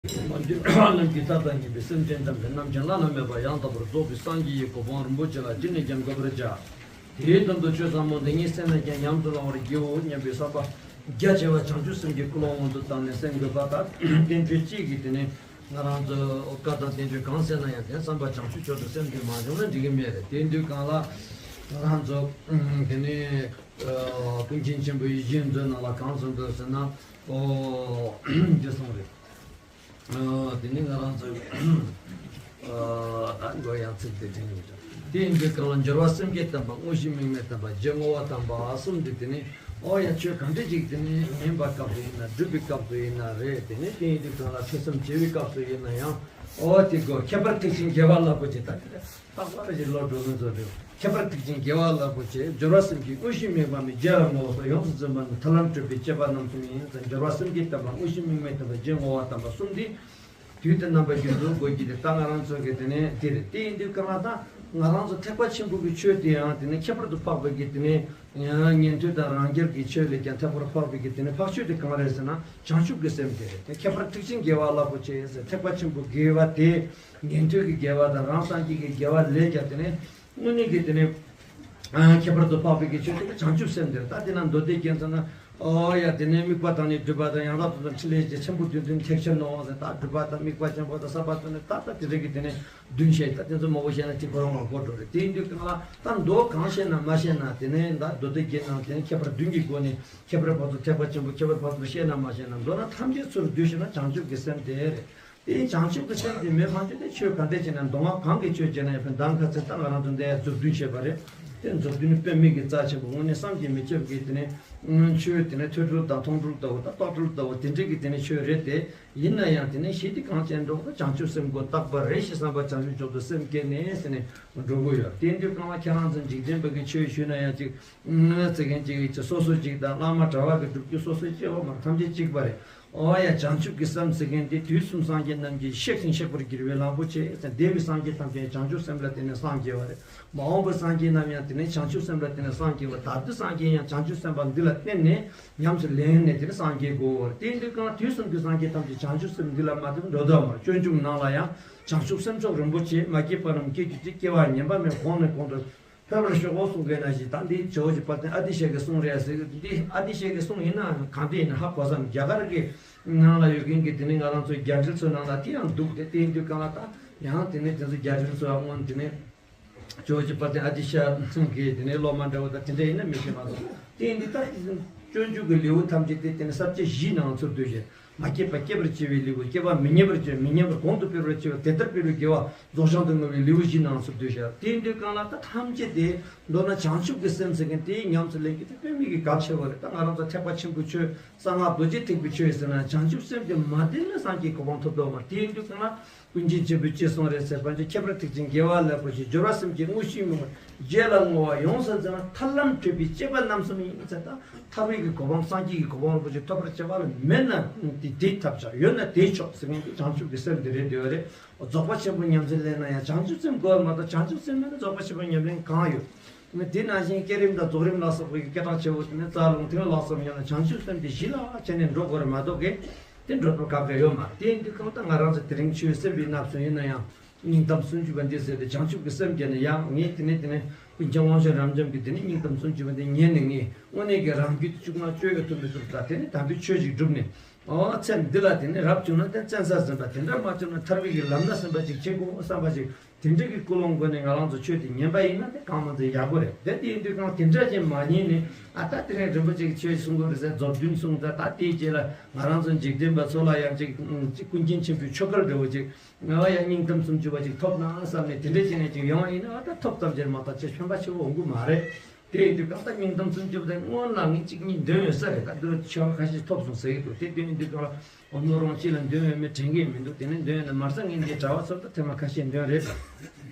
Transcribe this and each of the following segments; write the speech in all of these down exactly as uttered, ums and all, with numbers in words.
མ་གྱུར་ནམ་མཁའི་མཐའ་དང་མཉམ་པའི་སེམས་ཅན་ཐམས་ཅད་རྣམ་མཁྱེན་བླ་ན་མེད་པ་ཡང་དག་པར་རྫོགས་པའི་སངས་རྒྱས་ཀྱི་གོ་འཕང་རིན་པོ་ཆེ་ལ་ཅི་ནས་ཀྱང་འགོད་པར་བྱ། དེའི་དོན་དུ་ཆོས་ཟབ་མོ་འདི་ཉིད་སེམས་ལས་ཀྱང་ཉམས་སུ་བླང་བར་བགྱིའོ་སྙམ་པའི་བསམ་པ་རྒྱ་ཆེ་བ་བྱང་ཆུབ་སེམས་ཀྱི་ཀུན་སློང་སྔོན་དུ་བཏང་ནས་སེམས་དགོས་པ་ལྟར་བསྟན་བཅོས་གཅིག་གིས་དེ་ནས་ང་རང་ཚོ་བཀའ་དང་བསྟན་བཅོས་གང་གསན་ན་ཡང་དེ་བསམ་པ་བྱང་ཆུབ་མཆོག་ཏུ་སེམས་བསྐྱེད་མ་བྱུང་ན་འགྲིག་གི་མེད་རེད། དེ་དུས་གང་ལ་ང་རང་ཚོ་དེ་ནས་ཀུན་མཁྱེན་ཆེན་པོའི་ཡིད་བཞིན་མཛོད་ནང་ལ་གང་གསུངས་འདུག་ཟེར་ན། ཨོ། འདི་གསུངས་རེད། ཨོ། དེ་ནི་ང་རང་ཚོའི་ཨོ། ད་མགོ་ཡང་ཚིག་དེ་དྲན་ཡོད་ཀྱང་། དེ་ཡིན་དུས་གང་ལ་སྦྱོར་བ་སེམས་བསྐྱེད་བརྟན་པ། དངོས་གཞི་དམིགས་མེད་བརྟན་པ། རྒྱུ་བསྔོ་བ་བརྟན་པ་གསུམ་འདི་དེ་ནི། ཨོ་ཡ། ཆོས་གང་འདྲ་ཅིག་དེ་ནི་ཉན་པའི་སྐབས་སུ་ཡིན་ན། སྒྲུབ་པའི་སྐབས་སུ་ཡིན་ན་རེད། དེ་ནི་དེ་ཡིན་དུས་གང་ལ་ཐོས་བསམ་བྱེད་པའི་སྐབས་སུ་ཡིན་ན་ཡང་། ཨོ་དེ་དགོས། ཁྱད་པར་ཐེག་ཆེན་དགེ་བ་རླབས་པོ་ཆེ་ད་དེ་རེད། རྟག་པར་གྱི་བློ་གྲོས་ལ་མཛོད་དེ། ཁྱད་པར་ཐེག་ཆེན་དགེ་བ་རླབས་པོ་ཆེ། སྦྱོར་བ་སེམས་བསྐྱེད་དངོས་གཞི་དམིགས་པ་མེད། རྒྱུ་ལ་བསྔོ་བ་སོགས་ཡོངས་སུ་འཛིན་པ་ནི་ཐར་ལམ་སྒྲུབ་པའི་དཔྱད་པ་རྣམ་གསུམ་ཡིན་ཙང་། སྦྱོར་བ་སེམས་བསྐྱེད་བརྟན་པ། དངོས་གཞི་དམིགས་མེད་བརྟན་པ། རྒྱུ་བསྔོ་བ་བརྟན་པ་གསུམ་འདི་དུས་དང་རྣམ་པ་ཀུན་ཏུ་དགོས་ཀྱི་རེད། ད་ང་རང་ཚོ་གི་དེ་ནས་དེ་རེད། དེ་ཡིན་དུས་གང་ལ་ད་ང་རང་ཚོ་ཐེག་པ་ཆེན་པོ་གི་ཆོས་དེ་ཡང་དེ་ནས་ཁྱད་པར་དུ་འཕགས་པའི་གི་དེ་ནས་ཉན་ཐོས་དང་རང་རྒྱལ་གྱི་ཆོས་ལས་ཀྱང་ཐེག་པར་འཕགས་པའི་གི་དེ་ནས་འཕགས་ཆོས་དེ་གང་རེད་ཟེར་ན། བྱང་ཆུབ་ཀྱི་སེམས་དེ་རེད། དེ་ཁྱད་པར་ཐེག་ཆེན་དགེ་བ་རླབས་པོ་ཆེ་ཟེར། ཐེག་པ་ཆེན་པོ་དགེ་བ་དེ། ཉན་ཐོས་ཀྱི་དགེ་བ་དང་རང་སངས་རྒྱས་ཀྱི་དགེ་བ་ལས་ཀྱང་དེ་ནས་དངོས་གནས་ཀྱི་དེ་ནས་ཨ་ཁྱད་པར་དུ་འཕགས་པའི་གི་ཆོས་དེ་ནི་བྱང་ཆུབ་སེམས་དེར། ད་དེ་ན་མདོ་སྡེ་རྒྱན་ཚོ་ན། ཨོ་ཡ། དེ་ནས་དམིགས་པ་དང་ནི་སྒྲིབ་པ་དང་། ཡང་དག་རྟོག་དང་ཕྲིན་ལས་ཀྱི། ཆེན་པོ་བདུན་ལྡན་ཐེག་ཆེན་ནོ་ཟེར། ད་སྒྲིབ་པ་དང་དམིགས་པ་ཆེན་པོ་དང་ཟབ་པ་དང་ནི་ད་ལྟ་དེ་རིགས་ཀྱི་དེ་ནས་བདུན་བཤད། ད་དེ་ཚོ་མང་པོ་བཤད་ན་དེ་ཁོ་རང་ལ་གོ་འགྲོ་རེད། དེ་ཡིན་དུས་གང་ལ་ད་མདོ་གང་བཤད་ན་མ་བཤད་ན་དེ་ནས་ད་མདོ་སྡེ་རྒྱན་ནང་དེ་ནས་ཁྱད་པར་བདུན་གྱི་སྒོ་ནས་ཁྱད་པར་ཕར་ཚུར་ཐེག་པ་ཆེན་པོ་ཁྱད་པར་ཕར་ཚུར་བཤད་ན་མ་བཤད་ན། མདོར་ན་ཐམས་ཅད་ཚུར་བསྡུས་ཤེ་ན་བྱང་ཆུབ་ཀྱི་སེམས་དེ་རེད། དེ་བྱང་ཆུབ་ཀྱི་སེམས་དེ་མེད་པ་ཅིག་དེ་ཆོས་ག་འདྲ་བྱས་ན་མདོ་སྔགས་གང་གི་ཆོས་བྱས་ན་ཡང་ཕན་གདམ་ག་ཚད་ད་ང་རང་ཚོ་འདི་ཡང་མཛུབ་སྟོན་བྱས་པ་རེད། དེ་མཛུབ་སྟོན་ནི་དཔེ་མེད་ཀྱི་རྩ་ཆེན་པོ། དངོས་གནས་བསམ་གྱིས་མི་ཁྱབ་ཀྱི་དེ་ནས་ཆོས་དེ་ནས་ཐོས་གྲོལ་དང་མཐོང་གྲོལ་ལྟ་བུ་དང་རྟོགས་གྲོལ་ལྟ་བུ་དེ་འདྲ་གི་དེ་ནས་ཆོས་རེད་དེ། ཡིན་ན་ཡང་དེ་ནས་ཞི་བདེ་གང་ཅན་འགྲོ་བྱང་ཆུབ་སེམས་སྒོམ་རྟག་པར་རེ་ཞིག་བསམ་པ་བྱང་ཆུབ་མཆོག་ཏུ་སེམས་བསྐྱེད་ནས་ཟེར་ནས་འགྲོ་གི་ཡོད། དེ་འདྲའི་སྒང་ལ་ཁྱེད་རང་ཚོ་འཇིག་རྟེན་པ་གི་ཆོས་ཞུས་ན་ཡང་ཅིག་ཙི་གན་ཅིག་ཅིག་སོ་སོ་ཅིག་དང་བླ་མ་གྲྭ་བ་གི་སྒྲུབ་བརྒྱུད་སོ་སོའི་སྐྱེ་བ་མར་ཐམས་ཅད་གཅིག་པ་རེད། ཨོ་ཡ། བྱང་ཆུབ་ཀྱི་སེམས་ཟེར་མཁན་དེ་དུས་གསུམ་སངས་རྒྱས་རྣམས་ཀྱིས་གཤེགས་ཤིང་གཤེགས་པར་གྱུར་པའི་གླང་པོ་ཆེ་ཟེར། འདས་པའི་སངས་རྒྱས་ཐམས་ཅད་བྱང་ཆུབ་སེམས་ལ་བརྟེན་ནས་སངས་རྒྱས་པ་རེད། མ་འོངས་པའི་སངས་རྒྱས་རྣམས་ཡང་དེ་ནས་བྱང་ཆུབ་སེམས་ལ་བརྟེན་ནས་སངས་རྒྱས་པ། ད་ལྟའི་སངས་རྒྱས་ཡང་བྱང་ཆུབ་སེམས་དཔའ་འདི་ལ་བརྟེན་ནས་ཉམས་སུ་ལེན་ནས་དེ་ནས་སངས་རྒྱས་དགོས་པ་རེད། དེ་འདི་གང་དུས་གསུམ་གྱི་སངས་རྒྱས་ཐམས་ཅད་བྱང་ཆུབ་སེམས་འདི་ལ་མ་བརྟེན་འགྲོ་ཐབས་མ་རེད། སྤྱོད་འཇུག་ནང་ལ་ཡང་བྱང་ཆུབ་སེམས་མཆོག་རིན་པོ་ཆེ། མ་སྐྱེས་པ་རྣམས་སྐྱེ་གྱུར་ཅིག་སྐྱེ་བ་ངན་པ་མེད་གོང་ནས་གོང་དུ་འཕེལ་བར་ཤོག་གསུང་མཁན་ན་ཞིག་ད་འདི་ཇོ་བོ་རྗེ་དཔལ་ལྡན་ཨ་ཏི་ཤ་གི་གསུང་རེད་ཟེར་གི། འདི་ཨ་ཏི་ཤ་གི་གསུང་ཡིན་ན་གང་འདྲ་ཡིན་ན་ཧ་གོ་བསམ། རྒྱ་གར་གི་ནང་ལ་ཡོད་མཁན་གྱི་དེ་ནས་ང་རང་ཚོའི་རྒྱ་འགྲེལ་ཚོའི་ནང་ལ་དེ་ཡང་འདུག་དེ་དེ་ཡིན་དུས་གང་ལ་ད་ཡང་དེ་ནས་དེ་ཚོ་རྒྱ་འགྲེལ་ཚོ་སྔོན་དེ་ནས་ཇོ་བོ་རྗེ་དཔལ་ལྡན་ཨ་ཏི་ཤ་གི་དེ་ནས་སློབ་མ་འདྲ་བོ་ད་དེ་འདྲ་ཡིན་ན་མི་ཤེས་མ་གཏོགས། དེ་ཡིན་དུས་ད་སྤྱོད་འཇུག་གི་ལེའུ་ཐམས་ཅད་དེ་དེ་ནས་ས་བཅད་བཞིའི་ནང་ཚུར་བསྡུས་ཤིང་། མ་སྐྱེས་པ་སྐྱེས་པར་བྱེད་པའི་ལེའུ། སྐྱེས་པ་མི་ཉམས་པར་བྱེད། མི་ཉམས་པར་གོང་དུ་འཕེལ་བར་བྱེད་པ། དེ་ལྟར་འཕེལ་བའི་དགེ་བ་རྫོགས་བྱང་དུ་བསྔོ་བའི་ལེའུ་བཞིའི་ནང་ཚུར་བསྡུས་ཤིང་། དེ་ཡིན་དུས་གང་ལ་ད་ཐམས་ཅད་དེ་མདོར་ན་བྱང་ཆུབ་ཀྱི་སེམས་ཟེར་མཁན་དེ་ཉམས་སུ་ལེན་མཁན་དེ་དཔེ་མེད་ཀྱི་གལ་ཆེ་བ་རེད། ད་ང་རང་ཚོ་ཐེག་པ་ཆེན་པོའི་ཆོས་གསང་སྔགས་རྡོ་རྗེ་ཐེག་པའི་ཆོས་ཟེར་ན་བྱང་ཆུབ་སེམས་དེ་མ་ལྡན་ན་སངས་རྒྱས་གོ་འཕང་ཐོབ་ཐུབ་མ་རེད། དེ་ཡིན་དུས་གང་ལ། ཀུན་མཁྱེན་ཆེན་པོས་ཅི་གསུངས་རེད་ཟེར་བ་ཅིག་ཁྱད་པར་ཐེག་ཆེན་དགེ་བ་རླབས་པོ་ཆེ། སྦྱོར་བ་སེམས་བསྐྱེད་དངོས་གཞི་དམིགས་པ། རྒྱུ་ལ་བསྔོ་བ་ཡོངས་སུ་འཛིན་པ། ཐར་ལམ་སྒྲུབ་པའི་དཔྱད་པ་རྣམ་གསུམ་ཡིན་ཟེར། ད་ཐར་པའི་གི་གོ་འཕང་སངས་རྒྱས་ཀྱི་གོ་འཕང་རིན་པོ་ཆེ་ཐོབ་པར་བྱ་བ་ལ་མེད་ན་དེ་དེའི་ཐབས་ཆག་ཡོད་ན་དེའི་མཆོག་ཟེར་མཁན་གྱི་བྱང་ཆུབ་ཀྱི་སེམས་དེ་རེད་འདོད་པ་རེད། རྫོགས་པ་ཆེན་པོ་ཉམས་སུ་ལེན་ན་ཡང་བྱང་ཆུབ་སེམས་དགོས་པ་མ་གཏོགས་བྱང་ཆུབ་སེམས་མེད་ན་རྫོགས་པ་ཆེན་པོ་ཉམས་ལེན་གང་ཡོད། དེ་ནང་བཞིན་བསྐྱེད་རིམ་དང་རྫོགས་རིམ་ལ་སོགས་པའི་སྐད་གྲགས་ཆེ་བོ་དེ་ནི་རྩ་རླུང་ཐིག་ལེ་ལ་སོགས་ཡང་ན་བྱང་ཆུབ་སེམས་དེ་གཞི་ལ་བྱས་ནས་འགྲོ་དགོས་རེད་མ་གཏོགས་གི། དེ་འགྲོ་ཐབས་ག་གེ་ཡོད་མ་རེད། དེ་ཡིན་དུས་གང་ལྟར་ང་རང་ཚོ་དེ་རིང་ཆོས་སེམས་པའི་རྣམ་གསུམ་ཡིན་ན་ཡང་སྙིང་གཏམ་སུམ་ཅུ་པ་འདི་ཟེར་ཏེ་བྱང་ཆུབ་ཀྱི་སེམས་བསྐྱེད་ནས་ཡང་ངས་དེ་ནས་དེ་ནས་ཀུན་མཁྱེན་དབང་ཕྱུག་རབ་འབྱམས་ཀྱི་དེ་ནས་སྙིང་གཏམ་སུམ་ཅུ་པ་འདི་ཉན་ནས་ངས་དངོས་གནས་ཀྱི་རང་རྒྱུད་དེ་བཅུག་ན་སྤྱོད་ཡུལ་དུ་མི་ཐུབ་ད། དེ་ནས་དམ་པའི་ཆོས་ཤིག་བསྒྲུབས་ནས། ཨོ་ཚེ་འདི་ལ་དེ་ནས་རབ་བྱུང་ན་དེ་བཙན་ས་ཟིན་པ། དེ་འདྲ་མ་བྱུང་ན་ཐར་པའི་གི་ལམ་སྣ་ཟིན་པ་ཅིག་བྱེད་དགོས་བསམ་པ་ཅིག་དེ་འདྲ་གི་ཀུན་སློང་སྒོ་ནས་ང་རང་ཚོ་ཆོས་དེ་ཉན་པ་ཡིན་ན་དེ་གང་མང་ཚེ་ཡག་པོ་རེད། དེ་དེ་ཡིན་དུས་གང་དེ་འདྲ་ཅིག་མ་ཉན་ནས་ཨ་ད་དེ་རིང་རིན་པོ་ཆེ་གི་ཆོས་ཤིག་གསུང་དགོས་རེད་ཟེར་རྫོགས་རྒྱུན་གསུང་ད། ད་དེའི་རྗེས་ལ་ང་རང་ཚོ་འཇིག་རྟེན་པ་ཚོ་ལ་ཡང་ཅིག་ཅིག་ཀུན་མཁྱེན་ཆེན་པོའི་ཆོས་སྐལ་འདྲ་བོ་ཅིག་ང་ཡང་སྙིང་གཏམ་སུམ་ཅུ་པ་ཅིག་ཐོབ་ན་བསམ་ནས་དེ་འདྲ་བྱས་ནས་ཅིག་ཡོང་བ་ཡིན་ན་ཨ་ད་ཐོབ་ཙམ་ཅིག་མ་གཏོགས་ཅིག་ཕན་པ་ཆེ་བོ་འོང་གི་མ་རེད། དེ་ཡིན་དུས་གང་ལྟར་སྙིང་གཏམ་སུམ་ཅུ་པ་དེ་སྔོན་ལ་ངས་གཅིག་གཉིས་འདོན་ཡོད་ས་རེད། ད་འདིར་ཆེ་བ་ཁ་ཤས་ཐོབ་སོང་ཟེར་གྱི་འདུག་དེ་འདོན་ཡོད་དུས་གང་ལ་འོ་ནོ་རང་གཅིག་ལ་འདོན་ཡོད་མེད་དྲན་གྱི་མི་འདུག་དེ་ནས་འདོན་ཡོད་ན་མ་རྩ་ངས་འདི་གྲྭ་བ་ཚོར་ད་ཐེངས་མ་ཁ་ཤས་འདོན་རེད། ད་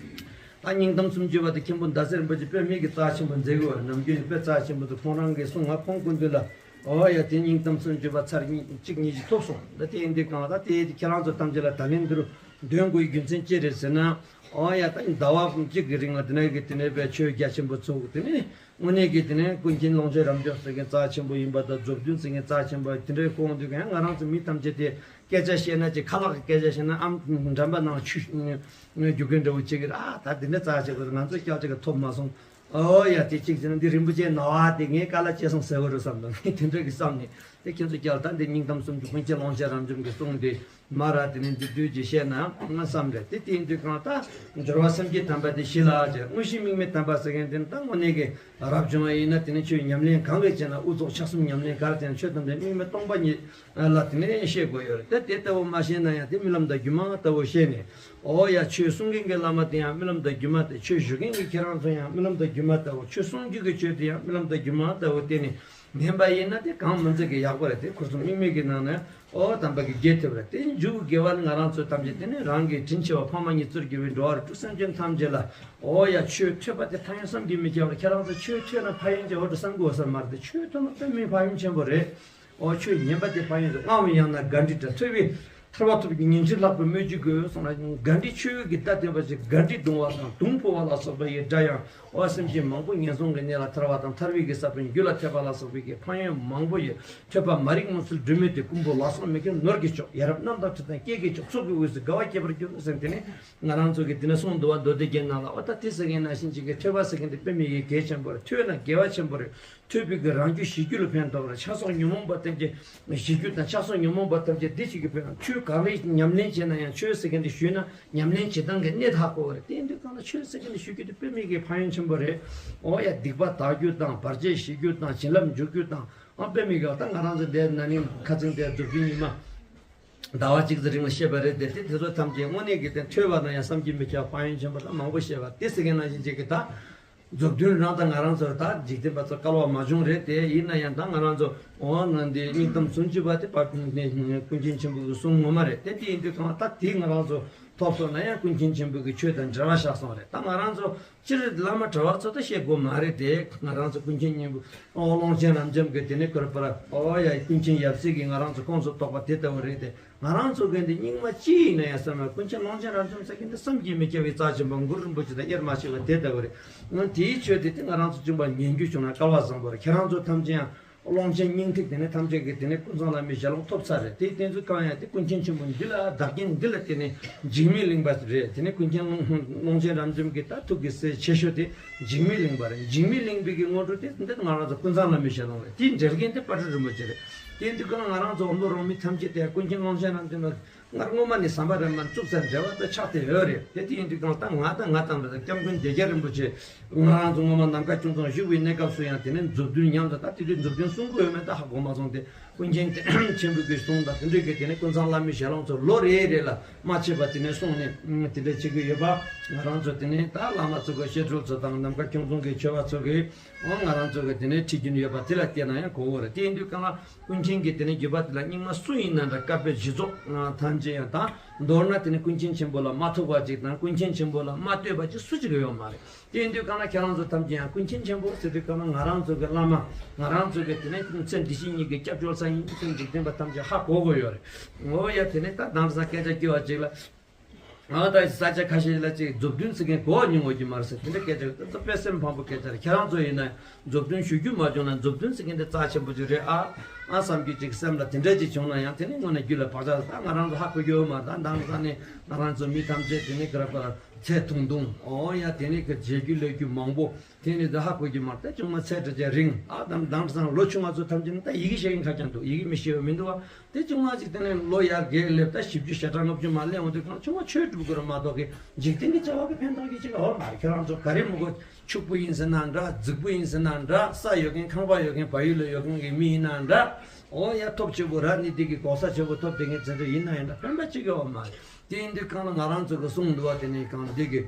སྙིང་གཏམ་སུམ་ཅུ་པ་དེ་མཁན་པོ་ཟླ་ཟེར་རིན་པོ་ཆེ་དཔེ་མེད་ཀྱི་རྩ་ཆེན་པོ་མཛད་གི་ཡོད་རེད། ནམ་རྒྱུན་ནས་དཔེ་རྩ་ཆེན་པོ་དེ་ཁོང་རང་གིས་གསུང་ང་ཁོང་སྐུ་མདུན་ལ། ཨོ་ཡ། དེ་སྙིང་གཏམ་སུམ་ཅུ་པ་ཚར་གཅིག་གཉིས་ཅིག་ཐོབ་སོང་། ད་དེ་ཡིན་དུས་གང་ལ་ད་དེ་ཁྱེད་རང་ཚོ་ཐམས་ཅད་ལ་ད་ལན་འདིར་འདོན་དགོས་རྒྱུ་མཚན་ཅི་རེད་ཟེར་ན། ཨོ་ཡ། ད་ཟླ་བ་གཅིག་གི་རིང་ལ་དེ་ནས་གི་དེ་ནས་པའི་ཆོས་རྒྱ་ཆེན་པོ་ཚོགས་དེ་ནས་དངོས་གནས་ཀྱི་དེ་ནས་ཀུན་མཁྱེན་ཀློང་ཆེན་རབ་འབྱམས་ཟེར་མཁན་རྩ་ཆེན་པོ་ཡིན་པ་དང་། མཛུབ་སྟོན་ཟེར་མཁན་རྩ་ཆེན་པོ་དེ་འདྲའི་སྐོང་དུས་ཀྱང་ང་རང་ཚོ་མི་ཐམས་ཅད་དེ་སྐད་ཆ་བཤད་ན་ཅིག་ཁ་ལག་གི་སྐད་ཆ་བཤད་ན་ཨམ་འགྲམ་པ་ནང་ཆུ་རྒྱུག་མཁན་འདྲ་བོ་བྱེད་ཀྱི་རེད། ཨ་ད་དེ་འདྲ་རྩ་ཆེ་པོ་ང་ཚོ་སྐྱག་ཅིག་གི་ཐོབ་མ་སོང་། ཨོ་ཡ། དེ་གཅིག་བྱས་ན་འདི་རིན་པོ་ཆེའི་ན་བ་དེ་ངའི་དཀའ་ལ་སྤྱད་སོང་ཟེར་བ་རེད་བསམ་དང་དེ་འདྲ་གི་བསམ་ནས། དེ་ཁྱེད་ཚོ་སྐྱག་ལ་ད་འདི་སྙིང་གཏམ་སུམ་ཅུ་ཀུན་མཁྱེན་ཀློང་ཆེན་རབ་འབྱམས་ཀྱི་གསུང་དེ། མ་ར་དེ་ནས་འདི་དུས་ཀྱི་བཤད་ན་ང་བསམ་རེད། དེ་དེའི་དུས་གང་ལྟ་སྦྱོར་བ་སེམས་བསྐྱེད་དམ་པ་དེ་གཞི་ལ་ཅེས། དངོས་གཞི་དམིགས་མེད་དམ་པ་ཟེར་མཁན་དེ་ནི་ད་དངོས་གནས་ཀྱི་རབ་བྱུང་བ་ཡིན་ན་དེ་ནི་ཆོས་ཉམས་ལེན་གང་གི་བྱས་ན་དབུ་རྫོགས་ཕྱག་གསུམ་ཉམས་ལེན་ག་རེ་བྱས་ན་ཆོས་ཐམས་ཅད་དམིགས་མེད་སྟོང་པ་ཉིད་ལ་དེ་ནས་བཤད་དགོས་ཡོད་རེད། དེ་དེ་ལྟ་བུ་མ་བཤད་ན་ཡང་དེ་རྨི་ལམ་དང་སྒྱུ་མ་ལྟ་བུ་བཤད་ནས། ཨོ་ཡ། ཆོས་གསུང་མཁན་གྱི་བླ་མ་དེ་ཡང་རྨི་ལམ་དང་སྒྱུ་མ་ལྟ། ཆོས་ཞུ་མཁན་གྱི་ཁྱེད་རང་ཚོ་ཡང་རྨི་ལམ་དང་སྒྱུ་མ་ལྟ་བུ། ཆོས་གསུང་རྒྱུ་གི་ཆོས་དེ་ཡང་རྨི་ལམ་དང་སྒྱུ་མ་ལྟ་བུ་བལྟས་ནས། ངན་པ་ཡིན་ན་དེ་གང་མི་འཛིན་གི་ཡག་པོ་རེད། དེ་ཁོ་ཚོ་དམིགས་མེད་ཀྱི་ནང་ནས་ཨོ་དམ་པ་གི་དགེ་ཐེབས་རེད། དེ་མཇུག་དགེ་བ་ནི་ང་རང་ཚོའི་ཐམས་ཅད་དེ་ནི་རང་གི་དྲིན་ཆེ་བ་ཕ་མ་གཉིས་གཙོར་གྱུར་པའི་འགྲོ་བ་རིགས་དྲུག་སེམས་ཅན་ཐམས་ཅད་ལ་ཨོ་ཡ་ཆོས་ཐོས་པ་དེ་ཕན་ཡོན་བསམ་གྱིས་མི་ཁྱབ་པ་རེད། ཁྱེད་རང་ཚོ་ཆོས་ཐོས་ན་ཕན་ཡོན་ཆེ་བ་འདྲ་བསམ་དགོས་ས་མ་རེད། དེ་ཆོས་ཐོས་ན་དཔེ་མི་ཕན་ཡོན་ཆེན་པོ་རེད། ཨོ་ཆོས་ཉན་པ་དེ་ཕན་ཡོན་ཆེ། སྔ་མོ་ཡང་ན་དགའ་འདྲི་འདྲ། ཐོས་པའི་ཐར་པ་ཐོབ་ཀྱི་ཉིན་བྱེད་ལྷག་པའི་སྨོས་ཅི་དགོས་གསུངས་ལ། དགའ་འདྲི་ཆོས་ཀྱི་བརྡ་བསྟན་པ་ཞིག་དགའ་འདྲི་གདུང་བ་དང་དུང་ཕོ་བ་ལ་སོགས་པ་ཡི་སྒྲ་ཡང་། ཨོ་སེམས་ཅན་མང་པོ་ངན་སོང་གི་གནས་ལ་ཐར་བ་དང་ཐར་པའི་གི་ས་བོན་རྒྱུད་ལ་ཐེབས་པ་ལ་སོགས་པའི་གི་ཕན་ཡོན་མང་པོ་ཡོད། ཐོས་པ་མ་རིག་མུན་སེལ་སྒྲོན་མེ་སྟེ། ཀུན་པོ་ལ་སོགས་མི་མཁས་ནོར་གྱི་མཆོག་ཡ་རབས་རྣམ་དག་དྲི་དང་སྐྱེས་ཀྱི་མཆོག་ཚོགས་ཀྱི་འོད་ཟེར་དགའ་བ་སྐྱེད་པར་འགྱུར་ཟེར། དེ་ནི་ང་རང་ཚོ་གི་དེ་ནས་གསུངས་འདུག་བ། མདོ་སྡེ་རྒྱན་ནང་ལ། ཨོ་ད་དེ་ཟེར་མཁན་ནང་བཞིན་ཅིག་གི་ཐོས་པ་ཟེར་མཁན་དེ་དཔེ་མི་སྲིད་གལ་ཆེན་པོ་རེད། ཐོས་ན་དགེ་བ་ཆེན་པོ་རེད། ཐོས་པའི་གི་རང་རྒྱུད་གཞི་རྒྱུད་ལ་ཕན་ཐོགས་རེད། ཆགས་སོགས་ཉོན་མོངས་པ་ཐམས་ཅད་གཞི་རྒྱུད་དང་ཆགས་སོགས་ཉོན་མོངས་པ་ཐམས་ཅད་འདི་གཅིག་གི་ཕན། ཆོས་གང་རེ་ཉམས་ལེན་བྱས་ན་ཡང་ཆོས་ཟེར་མཁན་འདི་ཞུས་ན་ཉམས་ལེན་བྱེད་སྟངས་ཀྱི་གནད་ཧ་གོ་བ་རེད། དེ་ཡིན་དུས་གང་ལ་ཆོས་ཟེར་མཁན་འདི་ཞུ་རྒྱུ་དེ་དཔེ་མི་སྲིད་ཕན་ཡོན་ཆེན་པོ་རེད། ཨོ་ཡ། སྡིག་པ་དག་རྒྱུ་དང་། བར་ཆད་ཞི་རྒྱུ་དང་། བྱིན་རླབས་འཇུག་རྒྱུ་དང་། ཨ་དཔེ་མི་སྲིད་ད་ང་རང་ཚོ་འདིར་ན་ནིང་ཁ་ཚིག་འདིར་མཛུབ་སྟོན་ཉི་མ་ཟླ་བ་གཅིག་ཙམ་རིང་ལ་བཤད་པ་རེད་དེ། དེ་དེ་ཚོ་ཐམས་ཅད་དངོས་གནས་ཀྱི་དེ་ཐོས་པ་ན་ཡང་བསམ་གྱིས་མི་ཁྱབ་ཕན་ཡོན་ཆེན་པོ་དང་མང་པོ་བཤད་པ་དེ་ཟེར་མཁན་ནང་བཞིན་ཅིག་གི་ད། མཛུབ་སྟོན་རང་དང་ང་རང་ཚོར་ད་འཇིག་རྟེན་པ་ཚོ་སྐལ་བ་མ་བྱུང་རེད་དེ། ཡིན་ན་ཡང་ད་ང་རང་ཚོ་འོ་ན་འདི་སྙིང་གཏམ་སུམ་ཅུ་པ་དེ་པར་ནས་ཀུན་མཁྱེན་ཆེན་པོ་གི་གསུང་ངོ་མ་རེད་དེ། དེ་ཡིན་དུས་གང་ལ་ད་དེ་ང་རང་ཚོ་ཐོབ་སོང་ན་ཡང་ཀུན་མཁྱེན་ཆེན་པོ་གི་ཆོས་དང་འབྲེལ་བ་བཞག་སོང་རེད། ད་ང་རང་ཚོ་སྤྱིར་བླ་མ་གྲྭ་བ་ཚོ་ད་བཤད་དགོས་མ་རེད་དེ། ང་རང་ཚོ་ཀུན་མཁྱེན་སྙིང་པོ་ཀློང་ཆེན་རབ་འབྱམས་ཀྱི་དེ་ནས་ཁོ་ར་པ་ར་ཨོ་ཡ་ཀུན་མཁྱེན་ཡབ་སྲས་ཀྱིས་ང་རང་ཚོ་ཁོང་ཚོ་རྟོགས་པ་དེ་ལྟ་བུ་རེད་དེ། ང་རང་ཚོ་གི་འདི་རྙིང་མ་ཅི་ཡིན་ན་ཡང་བསམ་ཡང་ཀུན་མཁྱེན་ཀློང་ཆེན་རབ་འབྱམས་ཟེར་མཁན་འདི་བསམ་གྱིས་མི་ཁྱབ་པའི་རྩ་ཆེན་པོ་གུ་རུ་རིན་པོ་ཆེ་དང་དབྱེར་མ་ཕྱེ་བ་དེ་ལྟ་བུ་རེད། ང་དེའི་ཆོས་དེ་དེ་ང་རང་ཚོ་གཅིག་པ་ཉན་རྒྱུ་བྱུང་ན་སྐལ་བ་བཟང་པོ་རེད། ཁྱེད་རང་ཚོ་ཐམས་ཅད་ཡང་ཀློང་ཆེན་སྙིང་ཐིག་དེ་ནས་ཐམས་ཅད་ཀྱིས་དེ་ནས་ཀུན་བཟང་བླ་མའི་ཞལ་ལུང་ཐོབ་ཚར་རེད། དེ་དེ་ཚོ་གང་ཡང་དེ་ཀུན་མཁྱེན་ཆེན་པོ་འདི་ལ་བདག་རྐྱེན་འདི་ལ་དེ་ནས་འཇིགས་མེད་གླིང་པ་རེད། དེ་ནས་ཀུན་མཁྱེན་ཀློང་ཀློང་ཆེན་རབ་འབྱམས་ཀྱི་ད་ཐུགས་ཀྱི་སྲས་ཆེ་ཤོས་དེ་འཇིགས་མེད་གླིང་པ་རེད། འཇིགས་མེད་གླིང་པའི་གི་སྔོན་འགྲོ་དེ་འདི་ང་རང་ཚོ་ཀུན་བཟང་བླ་མའི་ཞལ་ལུང་རེད། དེའི་འགྲེལ་མཁན་དེ་དཔལ་སྤྲུལ་རིན་པོ་ཆེ་རེད། དེ་ཡིན་དུས་གང་ང་རང་ཚོ་འོམ་བུ་རོང་མི་ཐམས་ཅད་དེ་ཀུན་མཁྱེན་ཀློང་ཆེན་རབ་འབྱམས་ལ་སྔར་སྔོན་མ་ནས་བསམ་པ་རེ་མ་བཙུགས་ཚར་འབྲེལ་བ་དང་ཆགས་ཏེ་ཡོད་རེད། དེ་དེ་ཡིན་དུས་གང་ལྟ་ང་དང་ང་དང་འདྲ་སྐྱབས་མགོན་བདེ་རྒྱལ་རིན་པོ་ཆེ་ང་རང་ཚོ་སྔོན་མ་ནམ་མཁའ་ཁྱུང་རྫོང་བཞུགས་པའི་གནས་སྐབས་སུ་ཡང་དེ་ནས་མཛུབ་སྟོན་ཉམས་དང་ད་དེ་དུས་མཛུབ་སྟོན་གསུང་གི་ཡོད་མེད་ད་ཧ་གོ་མ་སོང་སྟེ། ཀུན་མཁྱེན་ཆེན་པོ་གི་གསུང་དང་དེ་འདྲའི་གི་དེ་ནས་ཀུན་བཟང་བླ་མའི་ཞལ་ལུང་ཚོ་ལོ་རེ་རེ་ལ་མ་ཆད་པ་དེ་ནས་གསུངས་ནས་དེ་འདྲ་བྱེད་ཀྱི་ཡོད་པ། ང་རང་ཚོ་དེ་ནས་ད་བླ་མ་ཚོ་གི་བཤད་སྲོལ་ཚོ་དང་ནམ་མཁའ་ཁྱུང་རྫོང་གི་ཆོས་པ་ཚོ་གི་ཨོ་ང་རང་ཚོ་གི་དེ་ནས་ཁྲིད་ཀྱིན་ཡོད་པ་དེ་ལ་བལྟས་ན་ཡང་གོ་གི་རེད། དེ་ཡིན་དུས་གང་ལ་ཀུན་མཁྱེན་གྱི་དེ་ནས་བརྒྱུད་པ་དེ་ལ་རྙིང་མ་སུ་ཡིན་ན་འདྲ་བཀའ་པོད་གཞི་ཚོགས་ཐམས་ཅད་ཡང་དང་མདོར་ན་དེ་ནས་ཀུན་མཁྱེན་ཆེན་པོ་ལ་མ་ཐུག་པ་ཅིག་དང་ཀུན་མཁྱེན་ཆེན་པོ་ལ་མ་ལྟོས་པ་ཅིག་སུ་གཅིག་ཡོད་མ་རེད། དེ་ཡིན་དུས་གང་ལ་ཁྱེད་རང་ཚོ་ཐམས་ཅད་ཡང་ཀུན་མཁྱེན་ཆེན་པོ་ཟེར་དུས་གང་ལ་ང་རང་ཚོ་གི་བླ་མ་ང་རང་ཚོ་གི་དེ་ནས་ཚེ་འདི་ཕྱི་གཉིས་ཀྱི་སྐྱབས་བཅོལ་ས་ཡིན་ཚེ་འཇིག་རྟེན་པ་ཐམས་ཅད་ཧ་གོ་གི་ཡོད་རེད། འོ་ཡ་དེ་ནས་ད་དེང་སང་སྐད་ཆ་སྐྱོ་བ་ཅིག་ལ། ང་ད་ས་ཆ་ཁ་ཤས་ལ་ཅིག་མཛུབ་སྟོན་ཟེར་མཁན་གོ་བ་མྱོང་ཡོད་ཀྱི་མ་རེད་ཟེར་དེ་འདྲ་སྐད་ཆ་ད་དཔེ་སེམས་ཕམ་པོ་སྐད་ཆ་རེད། ཁྱེད་རང་ཚོ་ཡིན་ན་མཛུབ་སྟོན་ཞུ་རྒྱུ་མ་བྱུང་ན་མཛུབ་སྟོན་ཟེར་མཁན་དེ་རྩ་ཆེན་པོ་ཅིག་རེད་ཨ། ཨ་བསམ་རྒྱུ་ཅིག་སེམས་ལ་དེ་འདྲ་ཅིག་བྱུང་ན་ཡང་དེ་ནས་དངོས་གནས་རྒྱུད་ལ་བག་ཆགས་ད་ང་རང་ཚོ་ཧ་གོ་རྒྱུ་ཡོད་མ་རེད། ད་དེང་སང་ནས་ང་རང་ཚོ་མི་ཐམས་ཅད་དེ་ནས་ག་རེ་པར་ཚེ་ཐུང་ཐུང་ཨོ་ཡ་དེ་ནས་གི་བྱེད་རྒྱུ་ལས་རྒྱུ་མང་པོ། དེ་ནི་ད་ཧ་གོ་གི་མ་རེད། ད་ཆུང་མ་ཚད་འདྲ་ཅན་རིང་ཨ་དང་དེང་སང་ལོ་ཆུང་བ་ཚོ་ཐམས་ཅད་ནི་ད་ཡི་གེ་ཤེས་མཁན་ཁ་རྐྱང་འདུག་ཡི་གེ་མི་ཤེས་པ་མི་འདུག་བ། དེ་ཆུང་མ་ཅིག་དེ་ནས་ལོ་ཡར་རྒས་སླེབས་ད་བཞི་བཅུ་ཞེ་གྲངས་ལྔ་བཅུ་མ་སླེབས་འོང་དུས་གང་ཆུང་མ་ཆོས་སྒྲུབ་དགོས་རེད་མ་གཏོགས་གི་འཇིག་རྟེན་གྱི་བྱ་བ་གི་ཕན་ཐོགས་ཀྱི་ཅིག་ཨོ་མ་རེད། ཁྱེད་རང་ཚོ་ག་རེ་མི་དགོས། ཕྱུག་པོ་ཡིན་ཟེར་ན་འདྲ། རྫིག་པོ་ཡིན་ཟེར་ན་འདྲ། ས་ཡོད་མཁན་ཁང་པ་ཡོད་མཁན་བལ་ཡུལ་ལ་ཡོད་མཁན་གྱི་མི་ཡིན་ན་འདྲ། ཨོ་ཡ་ཐོབ་ཆེ་པོ་ར་ནི་དེ་གི་གོ་ས་ཆེ་པོ་ཐོབ་དེ་ངས་ཚེ་འདྲ་ཡིན་ན་ཡང་འདྲ་ཕན་པ་ཅིག་ཡོད་མ་རེད། དེ་ཡིན་དུས་གང་ལ་ང་རང་ཚོ་གི་གསུང་འདུག་བ་དེ་ནས་གང་དེ་གི་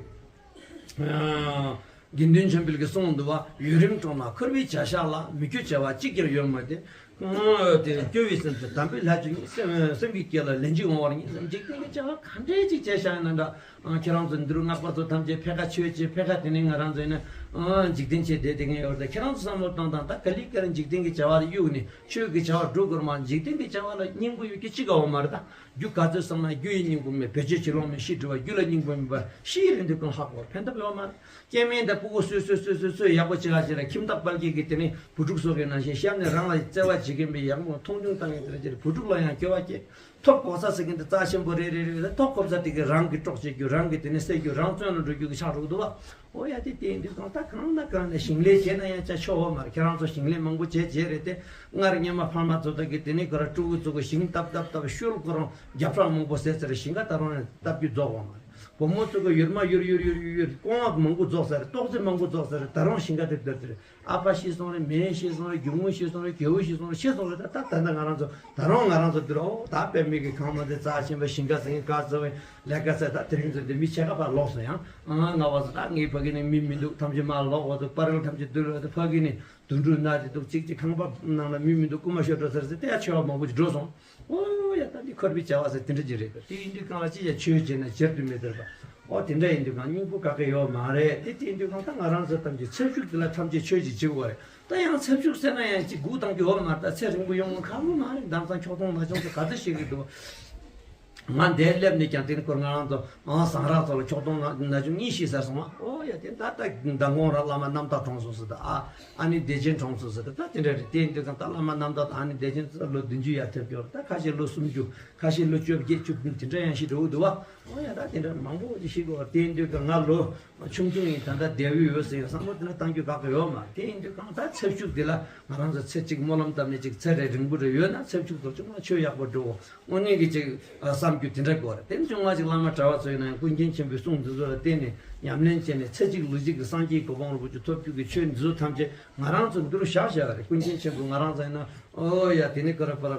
དགེ་འདུན་ཆོས་འཕེལ་གྱིས་གསུངས་འདུག་བ། ཡུན་རིང་འགྲོགས་ན་འཁོར་བའི་བྱ་བཞག་ལ། མི་སྐྱོ་བྱ་བ་གཅིག་ཀྱང་ཡོད་མ་རེད། ཨོ་དེ་སྐྱོ་བའི་སེམས་སུ་དམ་པའི་ལྷ་ཆོས་ཉིད་སེམས་སེམས་ཀྱི་དཀྱིལ་ལ་ལན་གཅིག་འོང་བར་ཉིད་འཇིག་རྟེན་གྱི་བྱ་བ་ག་འདྲས་ཅིག་བྱས་བཞག་ཡིན་ན་འདྲ། ཨང་ཁྱེད་རང་ཚོ་འདི་རུ་སྔགས་པ་ཚོ་ཐམས་ཅད་ཕེ་ཁ་ཆོས་ཅེས་ཕེ་ཁ་དེ་ནས་ང་རང་ཚོ་ཡིན་ན་ཨང་འཇིག་རྟེན་ཆེད་བསྡད་དེ་ངས་ཡོད་ད། ཁྱེད་རང་ཚོ་བསམ་བློ་བཏང་དང་། ད་ག་ལི་ག་རང་འཇིག་རྟེན་གྱི་བྱ་བ་ལ་གཡུག་ནས་ཆོས་ཀྱི་བྱ་བ་སྒྲུབ་དགོས་མ། འཇིག་རྟེན་གྱི་བྱ་བ་ལ་སྙིང་པོ་ཡོད་ཀྱི་གཅིག་ག་འོང་མ་རེད་ད། རྒྱུ་ག་ཚོད་བསམ་ན་རྒྱུ་ཡི་སྙིང་པོ་མེད། བེད་སྤྱོད་ཅི་ལོང་མེད། ཤི་འགྲོ་བ་རྒྱུ་ལ་སྙིང་པོ་མེད་པ་ཤི་ཡི་རིན་དུ་ཀུན་ལྷག་གོ། ཕན་ཐོགས་ཡོད་མ་རེད། སྐྱེ་དམན་དང་ཕྲུ་གུ་གསོས་གསོས་གསོས་གསོས་གསོས་ཡག་པོ་བྱེད་ག་བྱེད་ར། ཁྱིམ་བདག་དཔལ་སྐྱེས་ཀྱི་དེ་ནས་བུ་ཕྲུག་སོགས་ཀྱི་ནང་བཞིན་གཤམ་ནས་རང་ལ་བརྩེ་བ་བྱེད་མཁན་པའི་ཡག་མོ་མཐོང་ཆུང་བཏང་མཁན་དེ་འདྲ་བྱེད་ར། བུ་ཕྲུག་ལ་ཡང་སྐྱོ་བ་སྐྱེ། ཐོབ་གོ་ས་ཟེར་མཁན་དེ་རྩ་ཆེན་པོ་རེད་རེད་རེད། ཐོབ་གོ་ས་དེ་གི་རང་གི་སྲོག་བཅད་རྒྱུ། རང་གི་དེ་ནས་བསད་རྒྱུ། རང་བཙོན་ལ་འགྲོ་རྒྱུ་གི་ཆགས་འགྲོ་གི་འདུག་བ། ཨོ་ཡ་དེ་དེ་འདུག་གང་ལྟར་གང་ན་གང་ནས་ཞིང་ལས་བྱས་ན་ཡང་ཅ་ཆོག་གོ་མ་རེད། ཁྱེད་རང་ཚོ་ཞིང་ལས་མང་པོ་བྱས་བྱས་རེད་དེ། སྔར་སྔོན་མ་ཕ་མ་ཚོ་དག་གི་དེ་ནས་ཁོ་ར་ཕྲུ་གུ་ཚོ་གི་ཞིང་བཏབ་བཏབ་བཏབ་ཤུལ་ཁོ་རང་རྒྱབ་ཕྲག་མང་པོ་ཟས་ཚར་རེད། ཞིང་ཁ་ད་རུང་ཡང་བཏབ་རྒྱུ་རྫོགས་པ་མ་རེད། བུ་མོ་ཚོ་གི་ཡུར་མ་ཡུར་ཡུར་ཡུར་ཡུར་ཡུར་རྐང་བ་མང་པོ་རྫོགས་ཚར་རེད། ཏོག་ཙེ་མང་པོ་རྫོགས་ཚར་རེད། ད་རུང་ཞིང་ཁ་དེ་བཏབ་ཚར་རེད། ཨ་ཕ་ཤི་སོང་རེད། མེ་ཤི་སོང་རེད། རྒྱུ་མོ་ཤི་སོང་རེད། རྒྱལ་པོ་ཤི་སོང་རེད། ཤི་སོང་རེད། ད་ད་ད་ད་ང་རང་ཚོ་ད་རུང་ང་རང་ཚོ་འདི་རུ་ཨོ་ད་དཔེ་མེད་ཀྱི་ཁང་མ་དེ་རྩ་ཆེན་པོ་ཞིང་ཁ་ཟིན་ག་ཚོ་བའི་ལས་ཀ་ཚེ་ད་དེ་རིང་ཚོ་འདི་མི་ཕྱེད་ཀ་ཕར་ལོག་སོང་ཡང་ཨ་ང་བ་ཚོ་ད་ངའི་ཕ་གི་ནས་མི་མི་འདུག་ཐམས་ཅད་མར་ལོག་བ་ཚོ་པ་རེལ་ཐམས་ཅད་འདུལ་བ་ཚོ་ཕ་གི་ནས་དུད་འགྲོ་ན་དེ་འདུག་གཅིག་གཅིག་ཁང་པ་ནང་ལ་མི་མི་འདུག་རྐུ་མ་ཤོར་འགྲོ་ཟེར་ཟེར་དེ་ཡ་ཆེ་བ་མང་པོ་ཅིག་འགྲོ་སོང་། ཨོ་ཡ་ད་འདི་འཁོར་བའི་བྱ་བ་ཟེར་དེ་འདྲ་ཅིག་རེད། དེ་ཡིན་དུས་གང་ལ་ཅི་ཡ་ཆོས་བྱས་ན་བྱེད་དུ་མི་ཟེར་བ། ཨོ་དེ་འདྲ་ཡིན་དུས་གང་སྙིང་པོ་ག་གེ་ཡོད་མ་རེད། དེ་དེ་ཡིན་དུས་གང་ད་ང་རང་ཚོ་ཐམས་ཅད་ཚེ་ཕྱུག་དེ་ལ་ཐམས་ཅད་ཆོས་ཅིག་བྱེད་དགོས་རེད། ད་ཡང་ཚེ་ཕྱུག་ཟེར་ན་ཡང་ཅིག་སྒུག་བཏང་རྒྱུ་ཡོད་མ་རེད། ད་ཚེ་རིང་པོ་ཡོང་ཁག་པོ་མ་རེད། དེང་སང་ཁྱོག་ཐོང་ན་ཆུང་ཚོ་ག་ཚོད་ཤེས་ཀྱི་འདུག་ང་འདིར་སླེབས་ནས་ཀྱང་དེ་ནི་ཁོ་ང་རང་ཚོ་ཨང་ཟངས་རག་ཚོ་ལ་ཁྱོག་ཐོང་ན་ཆུང་གཉིས་ཤིག་ཟ་སོང་བ། ཨོ་ཡ་དེ་ད་ལྟ་མདང་དགོང་ར་བླ་མ་རྣམ་དག་གྲོངས་སོང་ཟེར། ད་ཨ་ཨ་ནི་བདེ་ཆེན་གྲོངས་སོང་ཟེར། ད་ད་དེ་འདྲ་རེད། དེ་ཡིན་དུས་ཙང་ད་བླ་མ་རྣམ་དག་དང་ཨ་ནི་བདེ་ཆེན་ཚོ་ལོ་བདུན་ཅུ་ཡར་ཐེབས་ཀྱི་ཡོད་རེད། ད་ཁ་ཤས་ལོ་སུམ་ཅུ། ཁ་ཤས་ལོ་བཅོ་བརྒྱད་བཅུ་བདུན་དེ་འདྲ་ཡང་ཞིག་འགྲོ་གི་འདུག་བ། ཨོ་ཡ་ད་དེ་འདྲ་མང་པོ་ཞིག་ཤི་དགོས། དེ་ཡིན་དུས་ཀ་ང་ལོ་ཆུང་ཆུང་ཡིན། ད་ལྟ་བདེ་བོ་ཡོད་ཟེར་ཡང་བསམ་བློ་དེ་འདྲ་བཏང་རྒྱུ་ཁག་པོ་ཡོད་མ་རེད། དེ་ཡིན་དུས་གང་ལྟར་ཚེ་ཕྱུག་དེ་ལ་ང་རང་ཚོ་ཚེ་གཅིག་སྨོན་ལམ་བཏབ་ནས་ཅིག་ཚེ་རེ་རིང་པོ་རེ་ཡོད་ན་ཚེ་ཕྱུག་ཚོ་ཅུང་མ་ཆོས་ཡག་པོ་འགྲོ། དངོས་གནས་ཀྱི་ཅིག་བསམ་རྒྱུ་དེ་འདྲ་དགོས་རེད། དེ་ནི་ཅུང་མ་ཅིག་བླ་མ་གྲྭ་བ་ཚོ་ཡིན་ན་ཡང་ཀུན་མཁྱེན་ཆེན་པོའི་གསུང་འདི་ཚོ་ལ་བརྟེན་ནས་ཉམས་ལེན་བྱས་ནས་ཚེ་གཅིག་ལུས་གཅིག་གི་སངས་རྒྱས་གོ་འཕང་རིན་པོ་ཆེ་ཐོབ་རྒྱུ་གི་ཆོས་འདི་ཚོ་ཐམས་ཅད་ང་རང་ཚོ་འདི་རུ་བཞག་བཞག་རེད། ཀུན་མཁྱེན་ཆེན་པོ་ང་རང་ཚོ་ཡིན་ན། ཨོ་ཡ་དེ་ནི་ཀ་ར་པ་ར།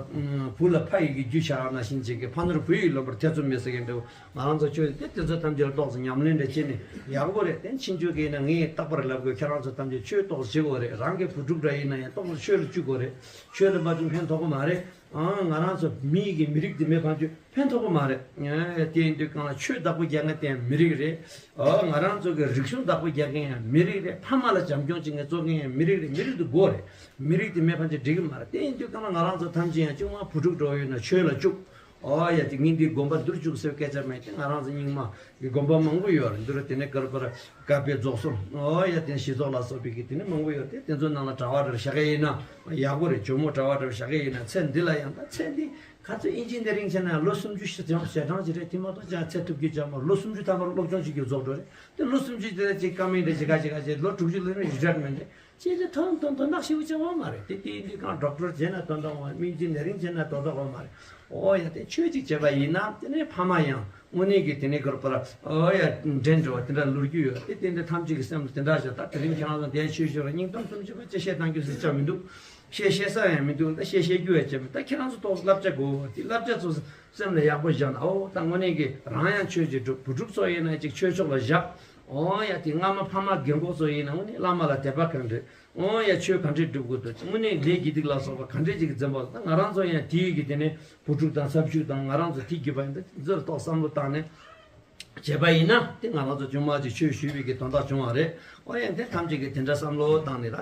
བུ་ལ་ཕ་ཡི་གི་རྒྱུ་བྱ་ན་བཞིན་བྱེད་ཀྱི། ཕ་ནོར་བུ་ཡི་ལོན་པར་ཐེ་ཚོམ་མེད་ཟེར་མཁན་འདྲ་བོ། ང་རང་ཚོ་ཆོས་དེ་དེ་ཚོ་ཐམས་ཅད་ལ་ཏོག་ཙམ་ཉམས་ལེན་འདྲ་བྱས་ནས་ཡག་པོ་རེད། དེ་ཕྱིན་ཆོས་ཀྱི་ཡིན་ན་ངས་རྟག་པར་ལབ་དགོས། ཁྱེད་རང་ཚོ་ཐམས་ཅད་ཆོས་ཏོག་ཙམ་བྱེད་དགོས་རེད། རང་གི་བུ་ཕྲུག་འདྲ་ཡིན་ན་ཡང་ཏོག་ཙམ་ཆོས་ལ་བཅུག་དགོས་རེད། ཆོས་ལ་མ་བཅུག་ཕན་ཐོགས་ཀྱི་མ་རེད། ཨང་ང་རང་ཚོ་མི་ཡི་གི་མི་རིགས་དེ་མེད་པ་ཅོས་ཕན་ཐོགས་ཀྱི་མ་རེད། དེ་ཡིན་དུས་གང་ལ་ཆོས་བདག་པོ་རྒྱག་མཁན་དེ་ཡང་མི་རིགས་རེད། ཨོ་ང་རང་ཚོ་གི་རིག་གཞུང་བདག་པོ་རྒྱག་མཁན་ཡང་མི་རིགས་རེད། ཕ་མ་ལ་བྱམས་སྐྱོང་བྱེད་མཁན་བཙོང་མཁན་ཡང་མི་རིགས་རེད། མི་རིགས་དེ་དགོས་རེད། མི་རིགས་དེ་མེད་པ་ཅིག་འགྲིག་གི་མ་རེད། དེ་ཡིན་དུས་གང་ལ་ང་རང་ཚོ་ཐམས་ཅད་ཡང་ཅུང་མ་བུ་ཕྲུག་འགྲོ་ཡོད་ན་ཆོས་ལ་བཅུག་ཨོ་ཡ་དེ་ངས་འདི་དགོན་པ་འདིར་བཅུག་ཟེར་སྐད་ཆ་མེད་དེ། ང་རང་ཚོ་རྙིང་མ་གི་དགོན་པ་མང་པོ་ཡོད་རེད། འདི་རུ་དེ་ནས་ཀར་པར་བཀའ་པའི་རྫོགས་སོང་། ཨོ་ཡ་དེ་ནས་ཞི་རྫོགས་ལ་སོགས་པའི་གི་དེ་ནས་མང་པོ་ཡོད་དེ། དེ་ཚོ་ནང་ལ་གྲྭ་བ་འདྲ་བཞག་གི་ཡིན་ན་ཡག་པོ་རེད། ཇོ་མོ་གྲྭ་བ་འདྲ་བཞག་གི་ཡིན་ན་ཚེ་འདི་ལ་ཡང་ད་ཚེ་འདི་ག་ཚོད་ཨིན་ཇི་ནི་ཡ་རིང་བྱས་ན་ལོ་སུམ་ཅུ་ཞེ་གྲངས་ཞེ་གྲངས་ཅིག་རེད། དེ་མ་གཏོགས་ཅང་ཚེ་ཐུབ་རྒྱུ་ཅང་མ། ལོ་སུམ་ཅུ་ཐམ་པར་སློབ་སྦྱོང་བྱེད་རྒྱུ་རྫོགས་འགྲོ་རེད། དེ་ལོ་སུམ་ཅུ་དེ་ལ་ཅིག་ཀ་མེད་འདྲ་ཅིག་ག་ཅིག་ག་ཅིག་ལོ་དྲུག་ཅུ་ལོན་ན་རི་ཊ་ཡར་མེན་ཊི་རེད། ཅེས་དེ་ཐོན་དོན་དོན་དག་ཞིག་བྱ་བ་མ་རེད། དེ་དེ་ཡིན་དུས་གང་ཌོག་ཊར་བྱས་ན་དོན་དག་བ། སྨན་གྱི་ནད་རིགས་བྱས་ན་དོན་དག་བ་མ་རེད། ཨོ་ཡ་དེ་ཆོས་ཅིག་བྱས་པ་ཡིན་ན་དེ་ནས་ཕ་མ་ཡང་དངོས་གནས་ཀྱི་དེ་ནས་གར་པར་ཨོ་ཡ་འདྲེན་འགྲོ་བ་དེ་འདྲ་ལུར་རྒྱུ་ཡོད་དེ། དེ་འདྲ་ཐམས་ཅད་ཀྱི་སེམས་ལ་དེ་འདྲ་བྱ། ད་དེ་རིང་ཁྱེད་རང་ཚོ་འདས་ཆོས་ཞུ་ར་སྙིང་གཏམ་སུམ་ཅུ་པ་ཅི་བཤད་གཏང་རྒྱུ་ཟེར་ཆ་མི་འདུག་བཤད་བཤད་ས་ཡང་མི་འདུག་ད་བཤད་བཤད་རྒྱུ་ཡང་བྱས་མེད། ད་ཁྱེད་རང་ཚོ་ཏོག་བསླབ་བྱ་དགོས། དེ་བསླབ་བྱ་ཚོ་སེམས་ལ་ཡག་པོ་བཞག་ན། ཨོ་ད་དངོས་གནས་ཀྱི་རང་ཡང་ཆོས་ཀྱི་སྒྲུབ། བུ་ཕྲུག་ཚོ་ཡིན་ན་ཅིག་ཆོས་ཕྱོགས་ལ་བཞག་ཨོ་ཡ་དེ་སྔ་མ་ཕ་མ་རྒན་གོག་ཚོ་ཡིན་ན་དངོས་གནས་བླ་མ་ལ་དད་པ་གང་འདྲ། ཨོ་ཡ་ཆོས་ག་འདྲས་སྒྲུབ་དགོས་འདུག་དངོས་གནས་ལས་དགེ་སྡིག་ལ་སོགས་པ་ག་འདྲས་ཅིག་གི་འཛིན་པ། ད་ང་རང་ཚོ་ཡང་དེའི་གི་དེ་ནས་བུ་ཕྲུག་དང་ཚབ་ཞུས་དང་ང་རང་ཚོ་དེ་གི་བ་ཡིན། ད་དེ་ཚོར་ཏོག་བསམ་བློ་བཏང་ནས་བྱས་པ་ཡིན་ན་དེ་ང་རང་ཚོ་ཆུང་མ་ཅིག་ཆོས་ཞུས་པའི་གི་དོན་དག་བྱུང་བ་རེད། ཨོ་ཡ་དེ་ཐམས་ཅད་ཀྱི་དེ་འདྲ་བསམ་བློ་བཏང་ནས་ད་དེ།